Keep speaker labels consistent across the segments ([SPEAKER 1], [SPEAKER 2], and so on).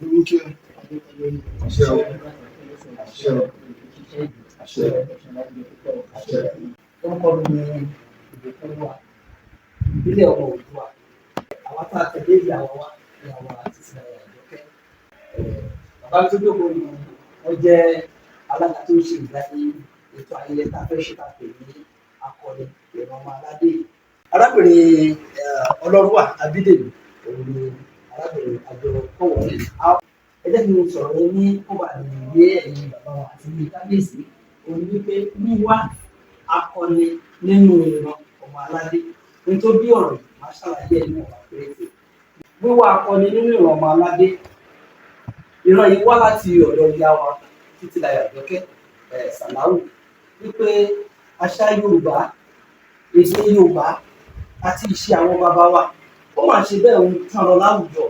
[SPEAKER 1] Olúkẹ́ àṣẹ o, àṣẹ o, àṣẹ, àṣẹ.
[SPEAKER 2] Orúkọ mi ni Ìbùkúnwà, ìbílẹ̀ ọmọ Oòduà. Àwa tá a tẹ̀lé ìyàwó wa, ìyàwó àti Títí Àjọkẹ́. Bàbá tó jókòó ni wọ́n jẹ́ alága tó ń ṣe ìdarí ètò ayẹyẹ tá a fẹ́ ṣe tá a pè ní Akọni Ìran Ọmọ Aládé. Arábìnrin Ọlọ́runwà Abídèmí òun ni arábìnrin àjọ kọ̀wé. Ẹ jẹ́ kí n sọ̀rọ̀ yẹn ní kó bàa lè yé ẹ̀yin bàbá wa àti ní kábíyèsí. Òun ni wípé wíwá akọni nínú ìran ọmọ aládé. Ohun tó bí ọ̀rọ̀ yìí máa ṣàlàyé ẹ̀ níwọ̀nba péréte. Wíwá akọni nínú ìran ọmọ aládé. Ìran yìí wá láti ọ̀dọ̀ ìyá wa Títílayọ̀ Àjọkẹ́ Sàláwù wípé àṣà Yorùbá, èdè Yorùbá àti ìṣe àwọn bàbá wa ó máa ṣe bẹ́ẹ̀ ń tán lọ láwùjọ.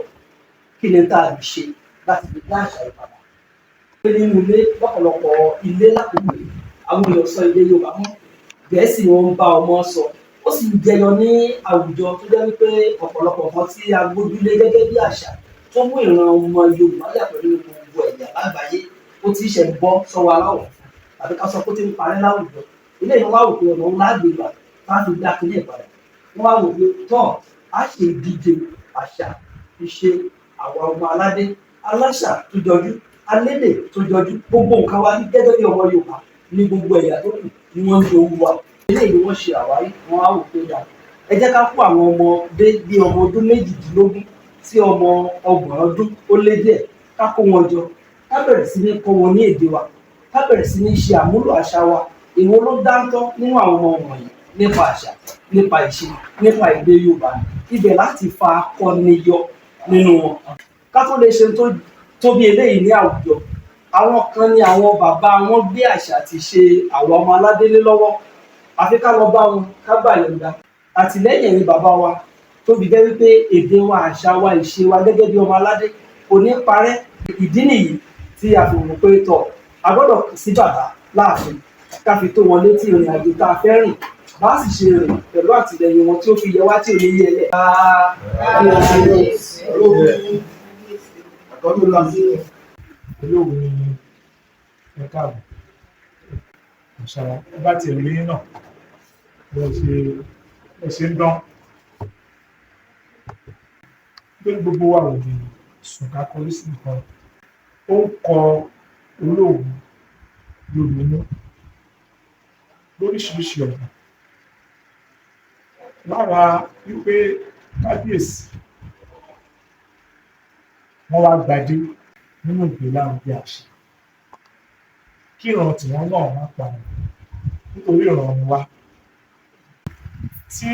[SPEAKER 2] Kí ni tá a lè ṣe láti fi dá àṣà yìí padà? Pé nínú ilé, lọ́pọ̀lọpọ̀ ilé lákòókò yìí, àwọn èèyàn sọ èdè Yorùbá mọ́, Gẹ̀ẹ́sì ni wọ́n ń bá ọmọ sọ. Ó sì ń jẹyọ ní àwùjọ tó jẹ́ wípé ọ̀pọ̀lọpọ̀ nǹkan tí a gbójúlé gẹ́gẹ́ bí àṣà tó mú ìran ọmọ Yorùbá yàtọ̀ nínú gbogbo ẹ̀yà lágbàáyé, ó ti ṣẹ̀ ń bọ́ sọ́wọ́ aláwọ̀ funfun tàbí ká sọ pé ó ti ń parẹ́ láwùjọ. Ilé ìwọ́n wá wò pé ọ̀nà ńlá gbégbà tá a fi dá kíní ẹ̀ padà. Wọ́n wá wò pé tọ́ a ṣe ìdíje àṣà ìṣe àwọn ọmọ aládé, aláṣà tó jọjú, alédè tó jọjú, gbogbo nǹkan wa gẹ́gẹ́ bí ọmọ Yorùbá ní gbogbo ẹ̀yà tó kù ni wọ́n ń jowú wa. Eléyìí ni wọ́n ṣe àwárí, wọ́n á wò pé dà. Ẹ jẹ́ ká kó àwọn ọmọdé bí ọmọ ọdún 18 sí ọmọ 30 ọdún ó lé díẹ̀, ká kó wọn jọ, ká bẹ̀rẹ̀ sí ní kọ́ wọn ní èdè wa, ká bẹ̀rẹ̀ sí ní ṣe àmúlò àṣà wa. Èwo ló dáńtọ́ nínú àwọn ọmọ wọ̀nyí nípa àṣà, nípa ìṣe, nípa èdè Yorùbá? Ibẹ̀ láti fa akọni yọ nínú wọn. Ká tó lè ṣe tó bí eléyìí ní àwùjọ, àwọn kan ní àwọn bàbá wọn gbé àṣà àti ìṣe àwọn ọmọ aládé lé lọ́wọ́. Àfi ká lọ bá wọn, ká gbà yọ̀ǹda. Àtìlẹ́yìn ẹ̀yin bàbá wa tó fi jẹ́ wípé èdè wa, àṣà wa, ìṣe wa gẹ́gẹ́ bí ọmọ aládé kò ní parẹ́. Ìdí nìyí tí a fi wò pé tọ̀ a gbọ́dọ̀ sí bàbá láàfin ká fi tó wọn létí ìrìn àjò tá a fẹ́ rìn, bá sì ṣe rìn pẹ̀lú àtìlẹ́yìn wọn tí ó fi yẹ wá tí ò ní yẹ lẹ̀.
[SPEAKER 3] Olówu ni ẹ káàbọ̀. Àṣà bá ti rí náà bó ṣe ń dán. Pé gbogbo wa ò lè sùn ká kọrí sí nǹkan. Ó ń kọ Olówu lóminú lóríṣiríṣi ọ̀nà. Lára wípé kábíyèsí wọ́n wá gbadé nínú ìgbélárugẹ àṣà. Kí ìran tiwọn náà má parun nítorí ìran ni wá. Tí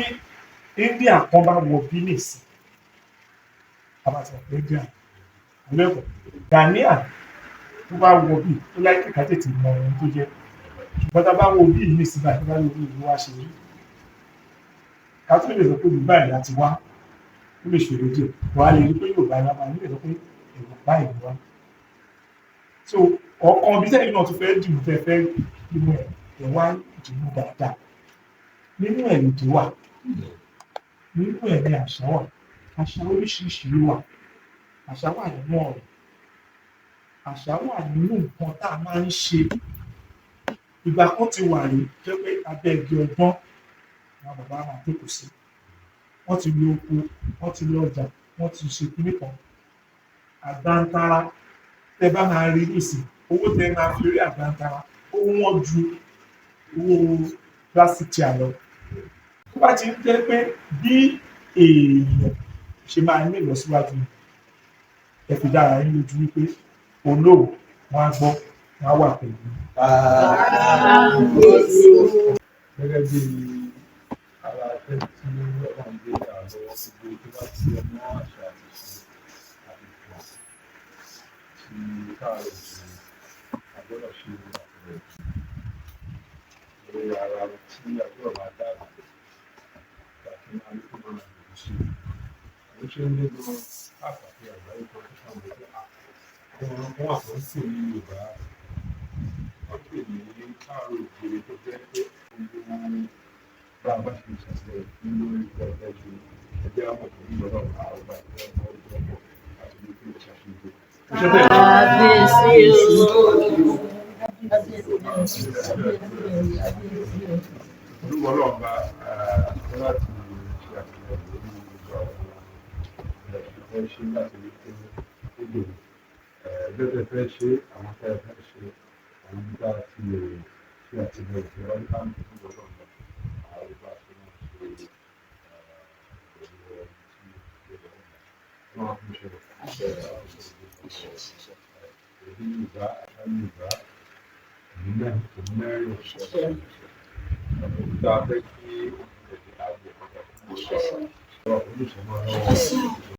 [SPEAKER 3] India kan bá wọ bí nìsín, a máa ti mọ̀ pé India lẹ́kọ̀ọ́. Ghanaian tó bá wọ bí, ó láìpẹ́ ká tètè mọ ohun tó jẹ́. Ṣùgbọ́n tá a bá wo bí yìí nísìnyí báyìí, tá a bá wo bí ìlú wa ṣe rí, ká tó lè sọ pé Yorùbá yìí láti wá, ó lè ṣòro díẹ̀. Wàá lè rí pé Yorùbá ni a máa nílò sọ pé Yorùbá yìí wá. So ọ̀kan bí sẹ́yìn náà tún fẹ́ dìbò tẹ́ fẹ́ dìbò ẹ̀, ẹ̀ wá dìbò dáadáa. Nínú ẹ̀ lèdè wà, nínú ẹ̀ ni àṣà wà. Àṣà oríṣiríṣi ló wà. Àṣà wà nínú ọ̀rọ̀. Àṣà wà nínú nǹkan tá a máa ń ṣe. Ìgbà kan ti wà rí jẹ́ pé abẹ́ igi ọgbọ́n àwọn bàbá máa jókòó sí. Wọ́n ti lo oko, wọ́n ti lọ ọjà, wọ́n ti ṣe kíní kan. Àgbàntara tẹ bá máa rí nísìn, owó tẹ máa fi rí àgbàntara ó wọ́n ju owó plastic chair lọ. Tó bá ti ń jẹ́ pé bí èèyàn ṣe máa ní ìlọsíwájú, ẹ fi dára yín lójú wípé Olówu wọn á gbọ́, wọn á wà pẹ̀lú.
[SPEAKER 4] Gẹ́gẹ́ bí ara ẹni tí Ọlọ́run gbé àlọ́ gbogbo tó bá ti ọmọ àṣà àti ìṣe àti ìtàn tí káàárọ̀ oòjíire, a gbọ́dọ̀ ṣe àtìlẹ́yìn lórí ara tí a gbọ́dọ̀ máa dáàbò láti máa ní kó máa lòdì sí i. Ó ṣe ń lé gan káàkiri àgbáyé kan tó ṣàmù pé àwọn kan wà tó ń pè ní Yorùbá, wọ́n pè ní káàárọ̀ oòjíire tó jẹ́ pé gbogbo bá a bá ṣe ṣàtìlẹ́yìn fún lórí ìgbà ṣe ẹgbẹ́ àwọn ọkùnrin lọ́dọ̀ àwọn ọba ìgbà ọgbọ́n àti ní kí ó ṣàṣeyọrí.
[SPEAKER 1] Kábíyèsí o. Kábíyèsí o. Kábíyèsí o.
[SPEAKER 4] Olúwa Ọlọ́run bá láti ṣe àtìlẹ́yìn lórí gbogbo àwọn ẹ̀ṣẹ̀ fẹ́ ṣe láti rí pé ó gbèrò. Ẹgbẹ́ tẹ fẹ́ ṣe, àwọn tẹ fẹ́ ṣe, àwọn bí bá ti lè ṣe àtìlẹ́yìn fún ọdún bá ń bí olúwa Ọlọ́run bá àwọn ìbá ṣe máa ṣe pẹ̀lú ẹni tí ó lọ́wọ́. Wọ́n á fún ṣe èdè Yorùbá, àṣà Yorùbá, òmìnira òṣìṣẹ́. Òkúta fẹ́ kí òkúta àgbẹ̀ ọ̀gá fún ọ̀rọ̀ olùsọ̀mọ́ lọ́wọ́.